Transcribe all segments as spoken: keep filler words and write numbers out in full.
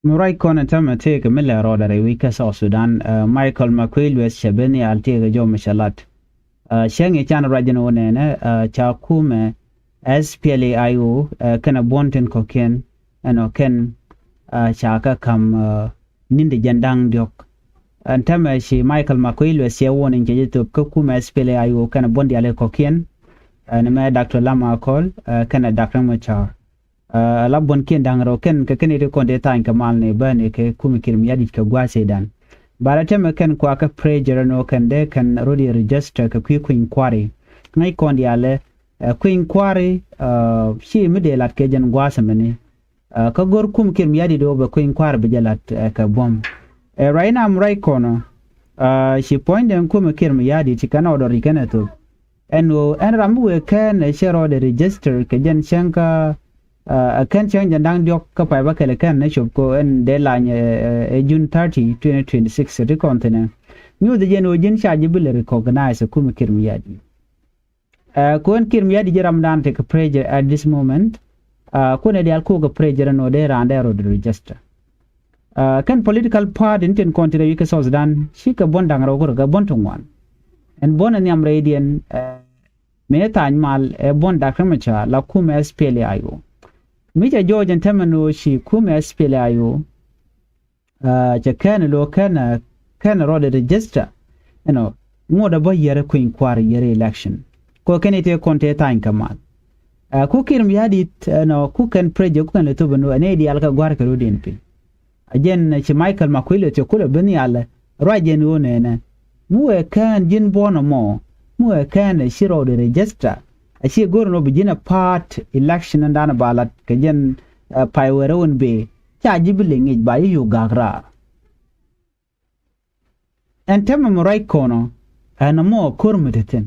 Mi ruac kɔn ɛ tämɛ tëëkɛ mi lɛ rɔɔdɛ rɛy wi̱c kä South Sudan, ɛ, Michael Makuei Lueth cɛ ben nhial tëëkɛ jɔw mi cɛ lat. Ɛ, cäŋ i̱ can ruac ɛn ɣöö nɛnɛ, ɛ, ca kumɛ S P L A I O, ɛ, kɛnɛ buɔ̱n tin kɔ̱kiɛn ɛnɔ kɛn, ɛ, ca kɛ ka̱m, ɛ, ni̱n ti jiɛn da̱ŋ diɔ̱k. Ɛn tämɛ ci Michael Makuei Lueth cɛ wuɔ̱n in cɛ jɛ thöp kä kumɛ S P L A I O kɛnɛ buɔ̱n diaal kɔ̱kiɛn, ɛ, ni mɛ Doctor Lam Akol, ɛ, kɛnɛ Doctor Machar. Ɛ, la buɔ̱nkiɛn da̱ŋ rɛw kɛn kɛ kɛn iti kɔn ti thany kɛ mal ni bäni kɛ kumi Kiir Mayardit kɛ gua̱a̱th idan. Ba rɛ tɛmɛ kɛn kua kɛ pressure ni wä kɛn dee kɛn rot i̱ register kɛ kui̱ kui̱ny kua̱ri. Ŋäc kɔn diaalɛ, ɛ, kui̱ny kua̱ri, ɛ, ci mi dee lat kɛ jɛn gua̱a̱th mɛni. Ɛ, kä go̱r kumi Kiir Mayardit wä bɛ kui̱ny kua̱ri bi jɛ lat, ɛ, kɛ buɔ̱m. Ɛ, right now ruac kɔnɔ, ɛ, ci puɔ̱ny den kumi Kiir Mayardit ci kɛn ɔ dɔr ci kɛn ɛ thop. Ɛn ɣöö ɛn ram mi wëë kɛn ɛ cɛ rɔɔdɛ register kɛ jɛn cäŋ kä, ɛ, ɛ kɛn cäŋ jɛn da̱ŋ diɔ̱k kä pay bä kɛlɛ kɛn ni cop ko ɛn deadline, ɛ, ɛ, ɛ June thirty, twenty twenty-six ti kɔn thi̱nɛ. Nyuuth jɛn ɣöö ji̱n ca ji̱ bi lɛ recognize ɛ kumi Kiir Mayardit. Ɛ, ko ɛn Kiir Mayardit ji̱ ramdan tekɛ pressure at this moment. Ɛ, kunɛ diaal kukɛ pressure ɛn ɣöö dee raan dee rɔɔdɛ register. Ɛ, kɛn political party ni tin kɔn ti rɛy wi̱c kä South Sudan cikɛ buɔ̱n da̱ŋ rɛw kɛ rɔ kɛ buɔ̱n ti ŋuan. Ɛn buɔ̱n ɛ nhiam rɛydiɛn, ɛ, mëë thany mal ɛ buɔ̱n Doctor Machar la kumɛ S P L A I O. Mi cɛ jɔɔc ɛn tämɛ ni ɣöö ci kumɛ S P L A I O, ɛ, cɛ kɛn lo̱ kɛn, ɛ, kɛn rɔɔdɛ register. Ɛnɔ ŋot ɛ bä yɛrɛ kui̱ny kua̱r yɛrɛ election. Kɔ kɛn ite kɔn te thany kɛ mal. Ɛ, ku Kiir Mayardit, ɛnɔ ku kɛn pressure ku kɛn lɛ thop ɛn ɣöö ɛn ɛ diaal kɛ gua̱r kɛ rɔ̱diɛn piny. A jɛn ci Michael Makuei Lueth cɛ kulɛ ben nhial ruac jɛn ɣöö nɛnɛ. Mi wëë kɛn ji̱n buɔ̱n ɛmɔ, mi wëë kɛn ɛ ci rɔɔdɛ register. A ci go̱r ɛn ɣöö bi ji̱n ɛ part election ɛn da̱a̱n ɛ ba lat kɛ jɛn, ɛ, pay wëë rɛw ɛn bëë. Ca ji̱ bi lɛ ŋi̱i̱c ba ji̱ yuk gak raar. Ɛn tɛmɛ mi ruac kɔnɔ, ɛn ɛmɔ ko̱r mi te thi̱n.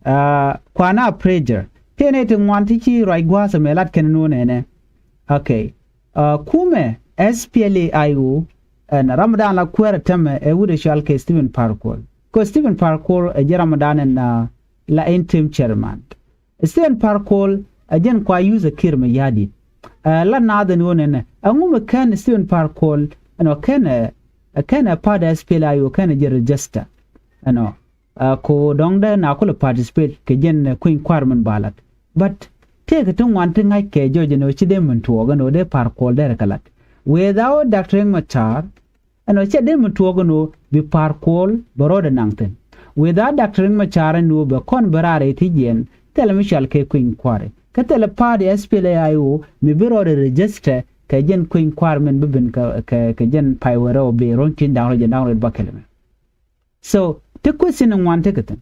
Ɛ, kuana pressure. Tëë nɛy ti ŋuan ti ci ruac gua̱a̱th ɛmɛ lat kɛn nuɔ̱n ɛnɛ. Okay. Ɛ, kumɛ S P L A I O, ɛn ramdan la kuäärä tɛmɛ ɛ wut ɛ cɔal kɛ Stephen Par Kuol. Kɛ Stephen Par Kuol ɛ ji̱ ramdan ɛn, ɛ, la interim chairman. Stephen Par Kuol ɛ jɛn kua use ɛ Kiir Mayardit. Ɛ, la naath ɛn ɣöö nɛnɛ. Ɛŋu mi kɛn Stephen Par Kuol, ɛnɔ kɛn ɛ, ɛ kɛn ɛ part S P L A I O kɛn ɛ jɛ register. Ɛnɔ, ɛ, ko dɔ̱ŋ dee na kulɛ participate kɛ jɛn, ɛ, kui̱ny kua̱r min ba lat. But tëëkɛ ti ŋuan ti ŋa̱c kɛ jɔc ɛn ɣöö ci dee min tuɔɔk ɛn ɣöö dee Par Kuol derɛ kɛ lat. Without Doctor Riek Machar, ɛnɔ cɛ dee mi tuɔɔk ɛn ɣöö bi Par Kuol bɛ rɔɔdɛ naŋ thi̱n. Without Doctor Riek Machar ɛn ɣöö bɛ kɔn bɛ raar ɛ ti jiɛn thilɛ mi cɔal kɛ kui̱ny kua̱ri. Kä thilɛ party S P L A I O mi bi rɔɔdɛ register kɛ jɛn kui̱ny kua̱r min bi ben kɛ, kɛ, kɛ jɛn pay wee rɛw bi ruɔ̱n ki̱n da̱ŋ rɛw jɛn da̱ŋ rɛw ba kɛlɛ mɛ. So, ti question ŋuan tekɛ thi̱n.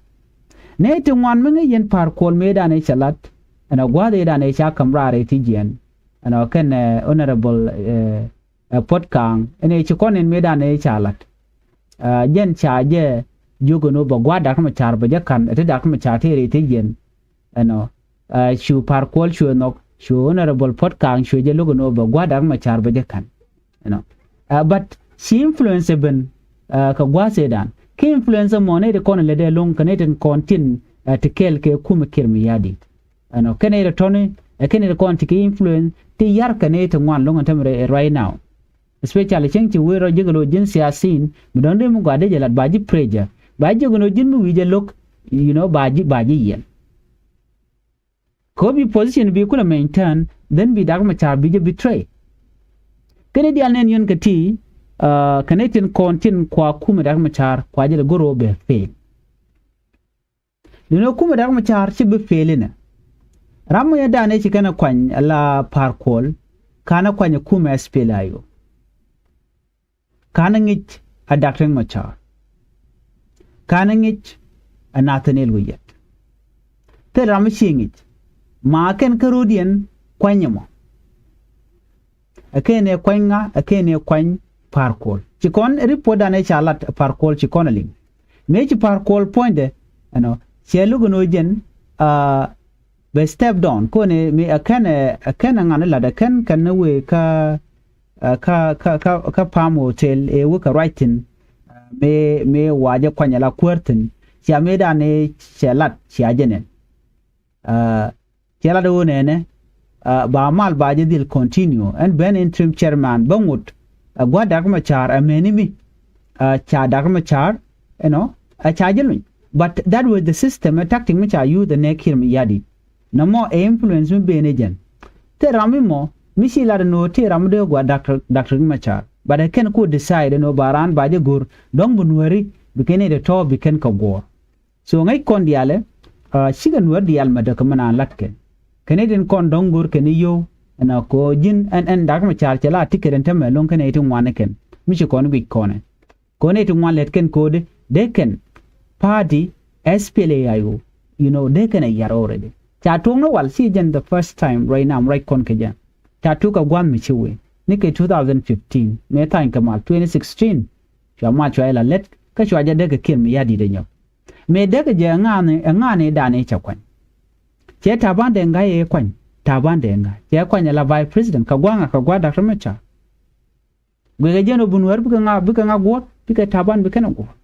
Nɛy ti ŋuan mi ŋäc yɛn Par Kuol mëëdan ëë cɛ lat, ɛnɔ gua̱a̱th ëëdan ëë ca ka̱m raar ëë ti jiɛn, ɛnɔ kɛn, ɛ, Honorable, ɛ, ɛ, Puɔt Ka̱a̱ŋ, ɛn ëë ci kɔn in mëëdan ëë ca lat. Ɛ, jɛn ca jɛ jiök ɛn ɣöö bɛ gua̱a̱th Dak Macar bɛ jɛ ka̱n, ɛ ti Dak Macar tëë rɛy ti jiɛn. Ɛnɔ, ɛ, cu Par Kuol cu ɛ nhɔk, cu Honorable Puɔt Ka̱a̱ŋ cu ɛ jɛ lo̱k ɛn ɣöö bɛ gua̱a̱th Dak Macar bɛ jɛ ka̱n. Ɛnɔ. Ɛ, but ci influence ɛ ben, ɛ, kɛ gua̱a̱th ëëdan. Kä influence ɛmɔ nɛy ti kɔn lɛ dee lo̱ŋ kɛ nɛy tin kɔn tin, ɛ, ti kɛɛl kɛ kumɛ Kiir Mayardit. Ɛnɔ. Kɛ nɛy ti tɔ̱ni, ɛ, kɛ nɛy ti kɔn ti kɛ influence ti yar kɛ nɛy ti ŋuan lo̱ŋ ɛn tämɛ rɛ-, right now. Especially cäŋ ci wee rɔ ji̱ kɛ lo̱ ji̱n siasin, mi dɔ̱ŋ dee mi gɔaa dee jɛ lat ba ji̱ pressure. Ba ji̱ kɛ lo̱ ji̱n mi wi̱i̱ jɛ lo̱k, you know, ba ji̱, ba ji̱ yiɛn. Kɛ ɣöö bi position bi kulɛ maintain, then bi Dak Macar bi jɛ betray. Kɛn i̱ diaal nɛn yön kɛ ti, ɛ, kɛn i̱ tin kɔn tin kua kumɛ Dak Macar kua jɛ lɛ go̱r ɣöö bɛ fail. Duundɛ kumɛ Dak Macar ci bi fail inɛ. Ram mi yɛ danɛ ci kɛn ɛ kuany ala Par Kuol, ka̱n ɛ kuany ɛ kumɛ S P L A I O. Ka̱n ɛ ŋi̱c ɛ Dak Riek Macar. Ka̱n ɛ ŋi̱c ɛ Nathaniel Oyet. Thil ram mi ci ŋi̱c. Ma kɛn kä ro̱diɛn kuany ɛmɔ. Ɛ kɛn ɛ kuany ŋa, ɛ kɛn ɛ kuany Par Kuol. Ci kɔn report dan ɛ ca lat Par Kuol ci kɔn ɛ liŋ. Mëë ci Par Kuol puɔ̱nydɛ, ɛnɔ, cɛ lo̱k ɛn ɣöö jɛn, aa, bɛ step down. Kɔn ɛ mi ɛ kɛn ɛ, ɛ kɛn ɛ ŋa̱n ɛ lat ɛ kɛn kɛn ɛ wee kä, ɛ, kä, kä, kä, kä Palm Hotel ɛ wee kɛ ruac thi̱n. Mëë, mëë wa jɛ kuany ɛ la kuäär thi̱n. Cia mëë dan ɛ cɛ lat cia jɛ nɛn. Aa, cɛ lat ɣöö nɛnɛ, Ba mal ba jɛ dhil continue ɛn ben interim chairman bä ŋot. Ɛ gua̱ Dak Macar ɛ meni mi ca Dak Macar, you know, ɛ ca jɛ luny. But that was the system, ɛ tactic mi ca use the nɛ Kiir Mayardit. Nɔmɔ ɛ influence mi ben ɛ jɛn. Tëë ram mi mɔ mi ci lat ɛn ɣöö tëë ram mi dee gua̱ Doctor Doctor Macar, but ɛ kɛn ku decide ɛn ɣöö ba raan ba jɛ go̱r dɔ̱ŋ bi Nuääri bi kɛn i̱ dee tɔ̱ bi kɛn kɛ guɔ̱ɔ̱r. So ŋäc kɔn diaalɛ, cikɛ Nuäär diaal mɛ däk kɛ mɛ naan la̱tkɛ. Kɛn i̱ tin kɔn dɔ̱ŋ go̱r kɛn i̱ yio̱w ɛn a ko̱ ji̱n ɛn ɛn Dak Macar cɛ la ticket ɛn tämɛ lo̱ŋ kɛn i̱ ti ŋuan i̱ kɛn mi ci kɔn guic kɔnɛ. Kɔn i̱ ti ŋuan lɛt kɛn ko̱dɛ dee kɛn party S P L A I O, you know, dee kɛn a yar already. Ca tuɔ̱ŋ ni wal ci jɛn the first time right now, right kɔn kɛ jɛ. Ca tuɔ̱k a gua̱n mi ci wee ni kɛ two thousand fifteen mëë tha̱a̱ny kɛ mal twenty sixteen. Cua mal cua jɛ la lɛt kä cua jɛ dee kɛ Kiir Mayardit ɛ nyɔk. Mëë dee kɛ jɛ ɛ ŋa̱a̱ni ɛ ŋa̱a̱ni dan i̱ cɛ kuany. Cɛ Taban Deng Gai ɛ kuany, Taban Deng Gai cɛ kuany ɛ la vice president kɛ gua̱a̱ŋ a kɛ gua̱a̱ Doctor Macar. Guikɛ jɛn ɔ bi Nuäär bikɛ ŋa bikɛ ŋa guɔ̱ɔ̱r bikɛ Taban bi kɛn ɛ guɔ̱ɔ̱r.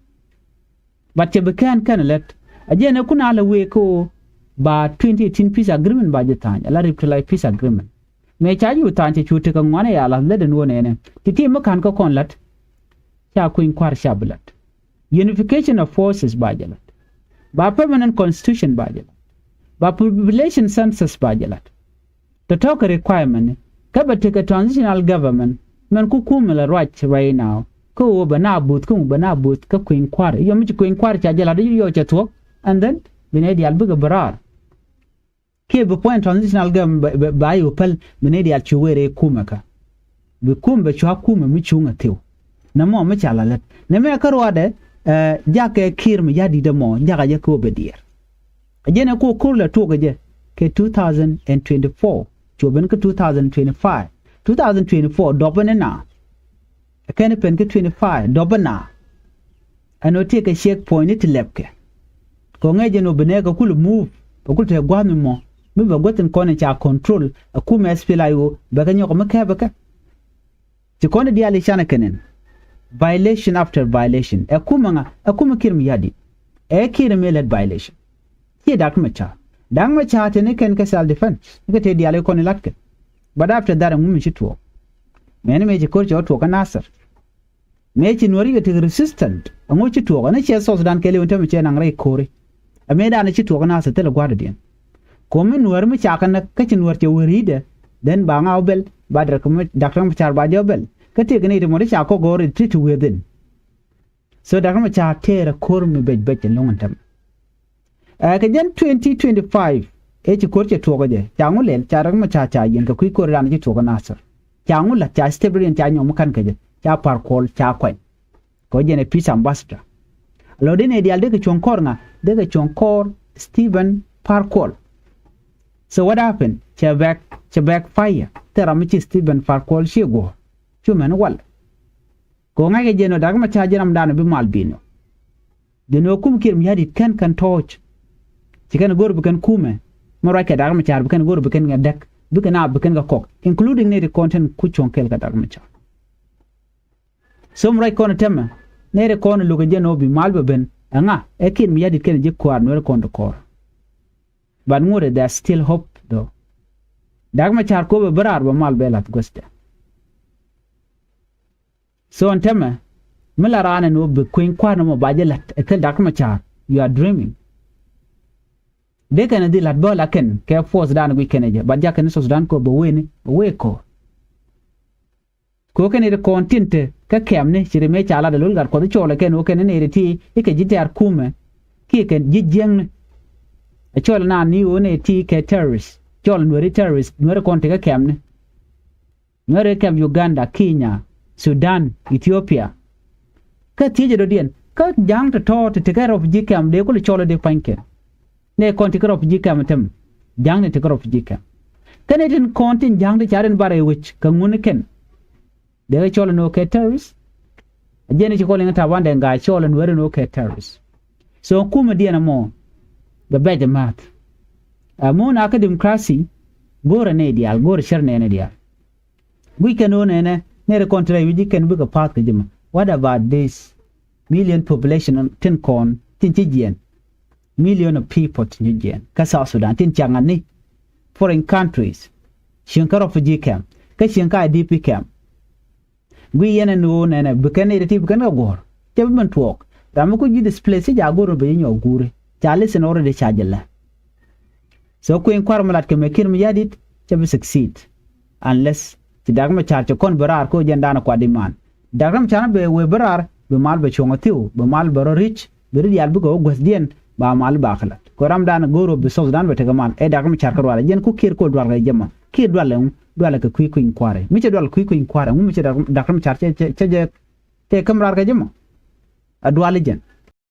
But cɛ bi kɛn kɛn lät a jɛn ɛ kun a lɛ wee kä ɣöö ba twenty eighteen peace agreement ba ji̱ tha̱a̱ny ala revitalized peace agreement. Mëë ca ji̱ wä tha̱a̱ny cɛ cu tekɛ ŋuan ɛ ya la̱th lät ɛn ɣöö nɛnɛ ti ti mi ka̱n kä kɔn la̱t. Ca kui̱ny kua̱r ca bi la̱t. Unification of forces ba jɛ la̱t. Ba permanent constitution ba jɛ la̱t. Ba population census ba jɛ la̱t. Tɔ̱tɔ̱ kɛ requirement ni kä bɛ tekɛ transitional government mɛn ku kumɛ la ruac right now. Kä ɣöö bɛ na buth kä ŋu bɛ na buth kä kui̱ny kua̱r yɔ mi ci kui̱ny kua̱r ca jɛ la̱t yɔ cɛ thuɔ̱k. And then bi nɛ diaal bikɛ bɛ raar. Kiɛ bi puɔ̱ny transitional government ba, ba, ba yɛ päl bi nɛ diaal cu wee rɛy kumɛ kä bi kum bɛ cua kumɛ mi cuŋ a thiw. Nɛ mɔ mi ca la lät nɛ mɛ kä ruaadɛ. Jakɛ Kiir Mayardit ɛmɔ jakɛ jɛ kä wä bɛ diɛɛr. A jɛn ɛ ku ko̱r lɛ tuɔk ɛ jɛ kɛ two thousand and twenty four cu ben kä two thousand twenty five, two thousand twenty four dɔpä ni na. Ɛ kɛn pen kä twenty five dɔpä na. Ɛn ɔ tëëkɛ check point ni ti lɛpkɛ. Kɛ ŋɛc ɛn ɔ bi nɛɛkɛ kul move bɛ kul te gua̱a̱th mi mɔ mi bɛ guäth in kɔn in ca control. Ɛ kumɛ S P L A I O bɛ kɛ nyɔk mi kɛpɛ kɛ. Ci kɔn in diaal i̱ canɛ kɛn in. Violation after violation ɛ kumɛ ŋa ɛ kumɛ Kiir Mayardit. Ɛ Kiir mi lät violation. Ciɛ Dak Macar. Dak Macar teni kɛn kɛ self defense ni kɛ te diaal i̱ kɔn in latkɛ. But after that ɛŋu mi ci tuɔɔk. Mɛni mëë ci ko̱r cɛ wä tuɔɔk kä Nasir. Mëë ci Nuäri kɛ tekɛ resistant ɛŋu ci tuɔɔk ɛn ciɛ South Sudan kɛɛliw in tämɛ cɛ naŋ rɛy ko̱ri. Ɛ mëë danɛ ci tuɔɔk kä Nasir thilɛ gua̱a̱r dɔ̱diɛn. Ko̱mi Nuäär mi ca kɛ näk kä ci Nuäär cɛ wä ri̱i̱dɛ. Then ba ŋa wä bɛl ba Dak Macar ba jɛ wä bɛl kä tëëk ni ri mɔ ti ca kɔk gɔ̱r ri ti ti within. So Dak Macar tëërɛ ko̱r mi bɛc bɛc ɛlɔ̱ŋ ɛn tämɛ. Ɛ kɛ jɛn twenty twenty five ëë ci ko̱r cɛ tuɔɔk ɛ jɛ ca ŋu lɛl ca Dak Macar ca yiɛn kɛ kui̱ ko̱r ran ci tuɔɔk ɛ Nasir. Ca ŋu la̱t ca step riɛn ca nyɔm mi ka̱n kɛ jɛ ca Par Kuol ca kuany. Kɛ jɛn ɛ peace ambassador. Lɔ dee nɛ diaal dee kɛ cuɔ̱ŋ kɔr ŋa dee kɛ cuɔ̱ŋ kɔr Stephen Par Kuol. So what happened? Cɛ back cɛ backfire. Thil ram mi ci Stephen Par Kuol ci guɔ̱ɔ̱r cu mɛn wal. Kɛ ŋa̱ckɛ jɛn ɔ Dak Macar ji̱n ram danɔ bi mal bi̱i̱n ɔ. Jɛn ɔ kum Kiir Mayardit kɛn kɛn tɔɔc. Ci kɛn go̱r bi kɛn kumɛ mi ruac kɛ Dak Macar bi kɛn go̱r bi kɛn ŋɛ däk bikɛ na bi kɛn kɛ kɔk including nɛy ti kɔn tin ku cuɔ̱ŋ kɛl kɛ Dak Macar. So mi ruac kɔn tɛmɛ nɛy ti kɔn lukɛ jɛn ɔ bi mal bɛ ben ɛŋa ɛ Kiir Mayardit kɛn ji̱ kua̱r Nuɛr kɔn ti kɔr. But ŋuɔ̱t ɛ there still hope though. Dak Macar kobɛ bi raar bɛ mal bɛ lath guäthdɛ. So ɛn tɛmɛ mi la raan ɛn ɣöö bi kueny kua̱r ni mɔ ba jɛ la̱t ɛ thil Dak Macar you are dreaming. Dee kɛn ɛ dhil la̱t bä la kɛn kɛ force dan guic kɛn ɛ jɛ but jakɛn ni South Sudan kɛ ɣöö bɛ wee ni bɛ wee kɔɔr. Kɛ ɣöö kɛn ɛ ti kɔn tin te kä kɛmni ci ri mëë ca lat ɛ lo̱l gat kuɔth i̱ cɔɔl ɛ kɛn ɣöö kɛn ɛ nɛy ri ti i̱ kɛ ji̱ tɛ̈r kumɛ kiɛ kɛn ji̱ jiäkni. Ɛ cɔɔl ɛ naan ni ɣöö nɛy ti kɛ terrorist cɔɔl ɛ Nuɛri terrorist Nuɛri kɔn te kä kɛmni. Nuɛri kɛm Uganda, Kenya, Sudan, Ethiopia. Kä thiecɛ dɔ̱diɛn kä ja̱a̱ŋ tɔ̱tɔ̱ ti tekɛ refugee camp dee kulɛ cɔl ɛ dee pa̱nykɛ. Nɛ kɔn ti kä refugee camp tɛm ja̱a̱ŋ ni ti kä refugee camp. Kä ni tin kɔn tin ja̱a̱ŋ ti ca rin bar ɛ wec kɛ ŋun ni kɛn. Dee kɛ cɔl ɛ ni wä kɛ terrorist. A jiɛn i̱ ci kɔl in kä Taban Deng Gai cɔl ɛ ni wä rin wä kɛ terrorist. So kumɛ diɛn ɛmɔ bɛ bɛc ɛ ma̱a̱th. Ɛ mun a kä democracy go̱o̱rɛ nɛy diaal go̱o̱rɛ cär nɛɛni diaal. Guic kɛn ɣöö nɛnɛ nɛy ti kɔn ti rɛy wi̱c ji̱ kɛn bikɛ pa̱a̱th kɛ ji̱ mɔ. What about this million population tin kɔn tin ci jiɛɛn? Million of people tin ci jiɛɛn kä South Sudan tin ciaŋ ani foreign countries. Cieŋ kä refugee camp, kä cieŋ kä I D P camp. Guiy yɛn ɛn ɣöö nɛnɛ bi kɛn nɛy ti bi kɛn kɛ guɔ̱ɔ̱r. Cɛ bi ben tuɔɔk. Ram mi ku ji̱ displace ci jaak go̱o̱r bɛ ji̱ nyɔk guuri. Ca listen already ca jɛ lɛ. So kui̱ny kua̱r mi lat kɛ mɛ Kiir Mayardit cɛ bi succeed. Unless ci Dak Macar cɛ kɔn bi raar kä jɛn da̱a̱n kuat iman. Dak Macar bɛ wee bi raar bi mal bɛ cuɔ̱ŋ a thiw, bi mal bɛ rɔ ri̱c, bi ri diaal bikɛ wä guäthdiɛn, ba mal ba kɛ lat. Kɛ ram da̱a̱n go̱o̱r bi South Sudan bɛ tekɛ mal. Ɛ Dak Macar kä dualɛ jɛn ku Kiir kol dual kɛ jɛ mɔ. Kiir dualɛ ŋu, dualɛ kɛ kui̱ kui̱ny kua̱r. Mi cɛ dual kui̱ kui̱ny kua̱r, ŋu mi cɛ Dak, Dak Macar cɛ, cɛ, cɛ jɛ, cɛ käm raar kɛ jɛ mɔ. A duali jɛn.